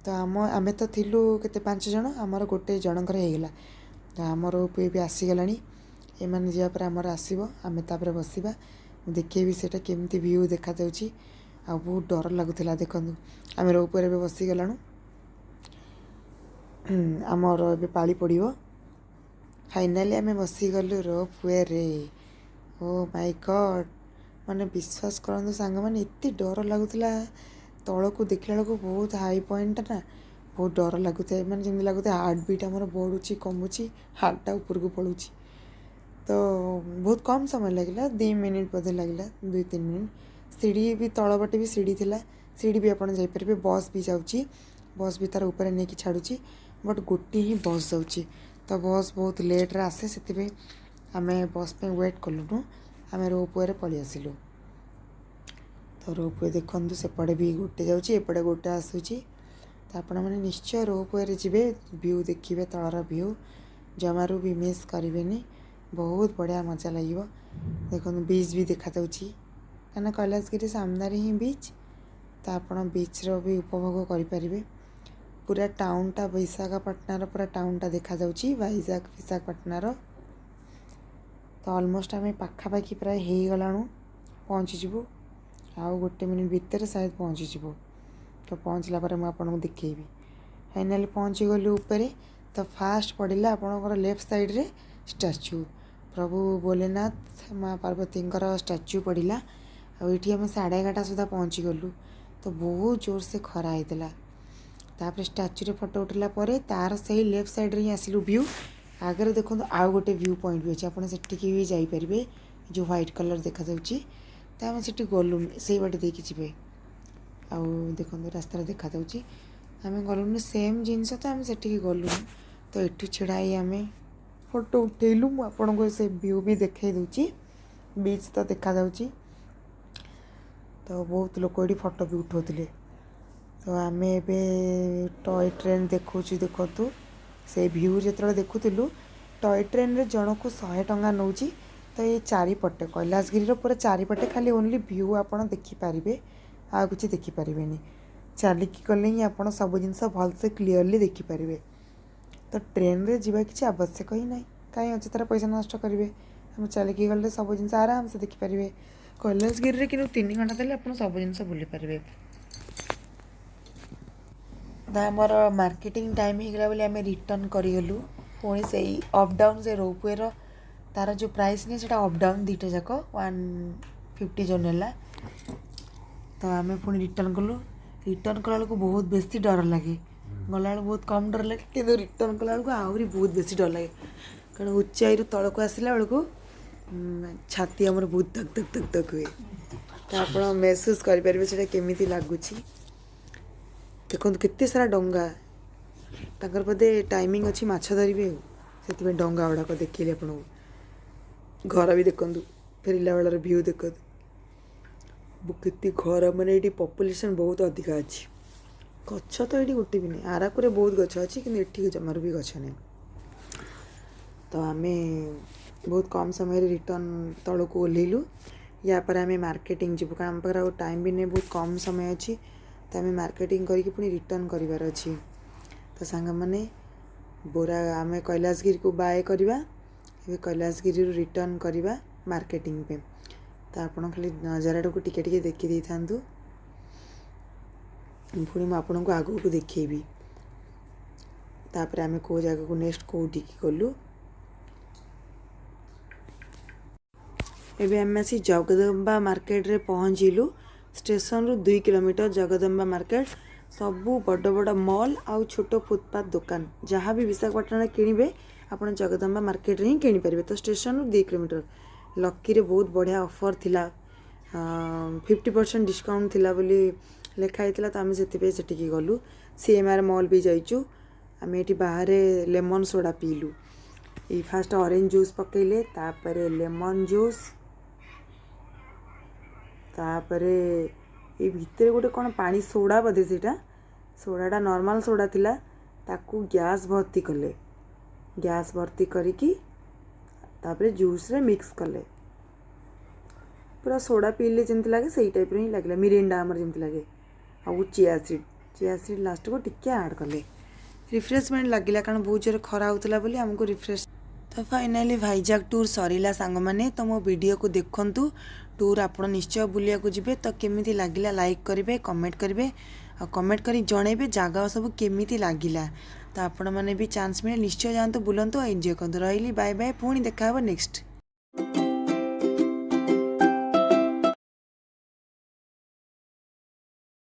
ତ ଆମେ ତ ଥିଲୁ କେତେ, ପାଞ୍ଚ ଜଣ। ଆମର ଗୋଟେ ଜଣଙ୍କର ହେଇଗଲା। ତ ଆମ ରୋପୱେ ବି ଆସିଗଲାଣି। ଏମାନେ ଯିବା ପରେ ଆମର ଆସିବ, ଆମେ ତାପରେ ବସିବା। ମୁଁ ଦେଖେଇବି ସେଇଟା କେମିତି ଭ୍ୟୁ ଦେଖାଯାଉଛି। ଆଉ ବହୁତ ଡର ଲାଗୁଥିଲା। ଦେଖନ୍ତୁ, ଆମେ ରୋପୱେରେ ଏବେ ବସିଗଲାଣୁ। ଆମର ଏବେ ପାଳି ପଡ଼ିବ। ଫାଇନାଲି ଆମେ ବସିଗଲୁ ରୋପୱେରେ। ଓ ମାଇ ଗଡ଼୍, ମାନେ ବିଶ୍ୱାସ କରନ୍ତୁ ସାଙ୍ଗମାନେ, ଏତେ ଡର ଲାଗୁଥିଲା। ତଳକୁ ଦେଖିଲା ବେଳକୁ ବହୁତ ହାଇ ପଏଣ୍ଟଟା ନା, ବହୁତ ଡର ଲାଗୁଥାଏ। ମାନେ ଯେମିତି ଲାଗୁଥାଏ ହାର୍ଟ ବିଟ୍ ଆମର ବଢ଼ୁଛି, କମୁଛି, ହାର୍ଟଟା ଉପରକୁ ପଳାଉଛି। ତ ବହୁତ କମ୍ ସମୟ ଲାଗିଲା, 2 ମିନିଟ୍ ବୋଧେ ଲାଗିଲା, 2-3 ମିନିଟ୍। ସିଡ଼ି ବି, ତଳ ପଟେ ବି ସିଡ଼ି ଥିଲା, ସିଡ଼ି ବି ଆପଣ ଯାଇପାରିବେ। ବସ୍ ବି ଯାଉଛି, ବସ୍ ବି ତା'ର ଉପରେ ନେଇକି ଛାଡ଼ୁଛି। ବଟ୍ ଗୋଟିଏ ହିଁ ବସ୍ ଯାଉଛି। ତ ବସ୍ ବହୁତ ଲେଟ୍ରେ ଆସେ, ସେଥିପାଇଁ ଆମେ ବସ୍ ପାଇଁ ୱେଟ୍ କଲୁନୁ, ଆମେ ରୋପୱେରେ ପଳେଇ ଆସିଲୁ। ତ ରୋପୱେ ଦେଖନ୍ତୁ, ସେପଟେ ବି ଗୋଟେ ଯାଉଛି, ଏପଟେ ଗୋଟେ ଆସୁଛି। ତ ଆପଣମାନେ ନିଶ୍ଚୟ ରୋପୱେରେ ଯିବେ, ଭ୍ୟୁ ଦେଖିବେ, ତଳର ଭ୍ୟୁ ଜମାରୁ ବି ମିସ୍ କରିବେନି। ବହୁତ ବଢ଼ିଆ ମଜା ଲାଗିବ। ଦେଖନ୍ତୁ, ବିଚ୍ ବି ଦେଖାଯାଉଛି, କାହିଁକିନା କୈଳାସଗିରି ସାମ୍ନାରେ ହିଁ ବିଚ୍। ତ ଆପଣ ବିଚ୍ର ବି ଉପଭୋଗ କରିପାରିବେ। ପୁରା ଟାଉନଟା, ବିଶାଖାପାଟଣାର ପୁରା ଟାଉନଟା ଦେଖାଯାଉଛି, ଭାଇଜାଗ ବିଶାଖାପାଟଣାର। ତ ଅଲମୋଷ୍ଟ ଆମେ ପାଖାପାଖି ପ୍ରାୟ ହେଇଗଲାଣୁ, ପହଞ୍ଚିଯିବୁ ଆଉ ଗୋଟେ ମିନିଟ୍ ଭିତରେ ସାୟଦ ପହଞ୍ଚିଯିବୁ। ତ ପହଞ୍ଚିଲା ପରେ ମୁଁ ଆପଣଙ୍କୁ ଦେଖେଇବି। ଫାଇନାଲି ପହଞ୍ଚିଗଲୁ ଉପରେ। ତ ଫାଷ୍ଟ ପଡ଼ିଲା ଆପଣଙ୍କର ଲେଫ୍ଟ ସାଇଡ଼୍ରେ ଷ୍ଟାଚ୍ୟୁ, ପ୍ରଭୁ ଭୋଲେନାଥ, ମା ପାର୍ବତୀଙ୍କର ଷ୍ଟାଚ୍ୟୁ ପଡ଼ିଲା। ଆଉ ଏଇଠି ଆମେ 11:30 ସୁଦ୍ଧା ପହଞ୍ଚିଗଲୁ। ତ ବହୁତ ଜୋରସେ ଖରା ହେଇଥିଲା। ତାପରେ ଷ୍ଟାଚ୍ୟୁରେ ଫଟୋ ଉଠିଲା ପରେ ତାର ସେଇ ଲେଫ୍ଟ ସାଇଡ଼୍ରେ ହିଁ ଆସିଲୁ ଭ୍ୟୁ। ଆଗରେ ଦେଖନ୍ତୁ, ଆଉ ଗୋଟେ ଭ୍ୟୁ ପଏଣ୍ଟ ବି ଅଛି, ଆପଣ ସେଠିକି ବି ଯାଇପାରିବେ, ଯେଉଁ ହ୍ୱାଇଟ୍ କଲର୍ ଦେଖାଯାଉଛି। ତ ଆମେ ସେଠି ଗଲୁନି, ସେଇ ବାଟେ ଦେଇକି ଯିବେ। ଆଉ ଦେଖନ୍ତୁ, ରାସ୍ତାରେ ଦେଖାଯାଉଛି। ଆମେ ଗଲୁନି, ସେମ୍ ଜିନିଷ ତ, ଆମେ ସେଠିକି ଗଲୁନି। ତ ଏଠୁ ଛିଡ଼ା ହେଇ ଆମେ ଫଟୋ ଉଠେଇଲୁ। ମୁଁ ଆପଣଙ୍କୁ ସେ ଭ୍ୟୁ ବି ଦେଖାଇ ଦେଉଛି। ବିଚ୍ ତ ଦେଖାଯାଉଛି। ତ ବହୁତ ଲୋକ ଏଠି ଫଟୋ ବି ଉଠାଉଥିଲେ। ତ ଆମେ ଏବେ ଟୟ ଟ୍ରେନ୍ ଦେଖାଉଛି। ଦେଖନ୍ତୁ, ସେ ଭ୍ୟୁ ଯେତେବେଳେ ଦେଖୁଥିଲୁ, ଟୟ ଟ୍ରେନ୍ରେ ଜଣକୁ 100 ଟଙ୍କା ନେଉଛି। ତ ଏଇ ଚାରିପଟେ, କୈଳାସଗିରିର ପୁରା ଚାରିପଟେ ଖାଲି ଓନ୍ଲି ଭ୍ୟୁ ଆପଣ ଦେଖିପାରିବେ, ଆଉ କିଛି ଦେଖିପାରିବେନି। ଚାଲିକି ଗଲେ ହିଁ ଆପଣ ସବୁ ଜିନିଷ ଭଲସେ କ୍ଲିଅରଲି ଦେଖିପାରିବେ। ତ ଟ୍ରେନ୍ରେ ଯିବା କିଛି ଆବଶ୍ୟକ ହିଁ ନାହିଁ। କାହିଁ ଅଯଥାରେ ପଇସା ନଷ୍ଟ କରିବେ? ଆମେ ଚାଲିକି ଗଲେ ସବୁ ଜିନିଷ ଆରାମସେ ଦେଖିପାରିବେ କୈଳାସଗିରିରେ। କିନ୍ତୁ 3 ଘଣ୍ଟା ଦେଲେ ଆପଣ ସବୁ ଜିନିଷ ବୁଲିପାରିବେ। ତ ଆମର ମାର୍କେଟିଂ ଟାଇମ୍ ହେଇଗଲା ବୋଲି ଆମେ ରିଟର୍ନ କରିଗଲୁ ପୁଣି ସେଇ ଅପ୍ ଡାଉନ୍। ସେ ରୋପୱେର ତାର ଯେଉଁ ପ୍ରାଇସ୍ ନିଏ, ସେଇଟା ଅପ୍ ଡାଉନ୍ ଦୁଇଟା ଯାକ 150 ଯେଉଁ ନେଲା। ତ ଆମେ ପୁଣି ରିଟର୍ନ କଲୁ। ରିଟର୍ନ କଲାବେଳକୁ ବହୁତ ବେଶୀ ଡର ଲାଗେ। ଗଲାବେଳକୁ ବହୁତ କମ୍ ଡର ଲାଗେ, କିନ୍ତୁ ରିଟର୍ନ କଲାବେଳକୁ ଆହୁରି ବହୁତ ବେଶୀ ଡର ଲାଗେ, କାରଣ ଉଚାଇରୁ ତଳକୁ ଆସିଲା ବେଳକୁ ଛାତି ଆମର ବହୁତ ଧକ୍ ଧକ୍ ଧକ୍ ଧକ୍ ହୁଏ। ତ ଆପଣ ମେହସୁସ କରିପାରିବେ ସେଇଟା କେମିତି ଲାଗୁଛି। ଦେଖନ୍ତୁ, କେତେ ସାରା ଡଙ୍ଗା। ତାଙ୍କର ବୋଧେ ଟାଇମିଂ ଅଛି, ମାଛ ଧରିବେ, ଆଉ ସେଥିପାଇଁ ଡଙ୍ଗା ଗୁଡ଼ାକ ଦେଖେଇଲି ଆପଣଙ୍କୁ। ଘର ବି ଦେଖନ୍ତୁ, ଫେରିଲା ବେଳର ଭ୍ୟୁ ଦେଖନ୍ତୁ। କେତେ ଘର, ମାନେ ଏଇଠି ପପୁଲେସନ୍ ବହୁତ ଅଧିକା ଅଛି। ଗଛ ତ ଏଇଠି ଗୋଟେ ବି ନାହିଁ। ଆରାକୁରେ ବହୁତ ଗଛ ଅଛି, କିନ୍ତୁ ଏଠି ଜମାରୁ ବି ଗଛ ନାହିଁ। ତ ଆମେ ବହୁତ କମ୍ ସମୟରେ ରିଟର୍ନ ତଳକୁ ଓହ୍ଲେଇଲୁ। ୟା ପରେ ଆମେ ମାର୍କେଟିଂ ଯିବୁ, କାରଣ ଆମ ପାଖରେ ଆଉ ଟାଇମ୍ ବି ନାହିଁ, ବହୁତ କମ୍ ସମୟ ଅଛି। ତ ଆମେ ମାର୍କେଟିଂ କରିକି ପୁଣି ରିଟର୍ନ କରିବାର ଅଛି। ତ ସାଙ୍ଗମାନେ, ବୋରା ଆମେ କୈଳାସଗିରିକୁ ବାଏ କରିବା। ଏବେ କୈଳାସଗିରିରୁ ରିଟର୍ନ କରିବା ମାର୍କେଟିଂ ପାଇଁ। ତ ଆପଣ ଖାଲି ନଜାରାଟାକୁ ଟିକେ ଟିକେ ଦେଖି ଦେଇଥାନ୍ତୁ, ପୁଣି ମୁଁ ଆପଣଙ୍କୁ ଆଗକୁ ଦେଖେଇବି। ତାପରେ ଆମେ କେଉଁ ଜାଗାକୁ ନେକ୍ସଟ କେଉଁଠିକି ଗଲୁ। ଏବେ ଆମେ ଆସି ଜଗଦମ୍ବା ମାର୍କେଟରେ ପହଞ୍ଚିଲୁ। ଷ୍ଟେସନରୁ 2 କିଲୋମିଟର ଜଗଦମ୍ବା ମାର୍କେଟ। ସବୁ ବଡ଼ ବଡ଼ ମଲ୍ ଆଉ ଛୋଟ ଫୁଟପାଥ ଦୋକାନ, ଯାହା ବି ବିଶାଖାପାଟଣାରେ କିଣିବେ, ଆପଣ ଜଗଦମ୍ବା ମାର୍କେଟରେ ହିଁ କିଣିପାରିବେ। ତ ଷ୍ଟେସନରୁ 2 କିଲୋମିଟର। ଲକିରେ ବହୁତ ବଢ଼ିଆ ଅଫର୍ ଥିଲା, 50% ଡିସକାଉଣ୍ଟ ଥିଲା ବୋଲି ଲେଖା ହେଇଥିଲା, ତ ଆମେ ସେଥିପାଇଁ ସେଠିକି ଗଲୁ। CMR mall ବି ଯାଇଛୁ। ଆମେ ଏଠି ବାହାରେ ଲେମନ୍ ସୋଡ଼ା ପିଇଲୁ। ଏଇ ଫାଷ୍ଟ ଅରେଞ୍ଜ ଜୁସ୍ ପକେଇଲେ, ତାପରେ ଲେମନ୍ ଜୁସ୍, ତାପରେ ଏଇ ଭିତରେ ଗୋଟେ କ'ଣ ପାଣି ସୋଡ଼ା ବୋଧେ। ସେଇଟା ସୋଡ଼ାଟା ନର୍ମାଲ୍ ସୋଡ଼ା ଥିଲା, ତାକୁ ଗ୍ୟାସ୍ ଭର୍ତ୍ତି କଲେ। ଗ୍ୟାସ୍ ଭର୍ତ୍ତି କରିକି ତାପରେ ଜୁସ୍ରେ ମିକ୍ସ କଲେ। ପୁରା ସୋଡ଼ା ପିଇଲେ ଯେମିତି ଲାଗେ, ସେଇ ଟାଇପ୍ର ହିଁ ଲାଗିଲା। ମିରିଣ୍ଡା ଆମର ଯେମିତି ଲାଗେ। ଆଉ ଚିଆ ସିଡ଼୍, ଚିଆ ସିଡ଼୍ ଲାଷ୍ଟକୁ ଟିକେ ଆଡ଼୍ କଲେ। ରିଫ୍ରେଶମେଣ୍ଟ ଲାଗିଲା, କାରଣ ବହୁତ ଜୋରେ ଖରା ହେଉଥିଲା ବୋଲି ଆମକୁ ରିଫ୍ରେଶ୍। ତ ଫାଇନାଲି ଭାଇଜାଗ ଟୁର୍ ସରିଲା ସାଙ୍ଗମାନେ। ତ ମୋ ଭିଡ଼ିଓକୁ ଦେଖନ୍ତୁ, ଟୁର୍ ଆପଣ ନିଶ୍ଚୟ ବୁଲିବାକୁ ଯିବେ। ତ କେମିତି ଲାଗିଲା ଲାଇକ୍ କରିବେ, କମେଣ୍ଟ କରିବେ ଆଉ କମେଣ୍ଟ କରି ଜଣେଇବେ ଜାଗା ସବୁ କେମିତି ଲାଗିଲା। ତ ଆପଣମାନେ ବି ଚାନ୍ସ ମିଳେ ନିଶ୍ଚୟ ଯାଆନ୍ତୁ, ବୁଲନ୍ତୁ ଆଉ ଏନ୍ଜୟ କରନ୍ତୁ। ରହିଲି, ବାଏ ବାଏ, ପୁଣି ଦେଖା ହେବ ନେକ୍ସଟ।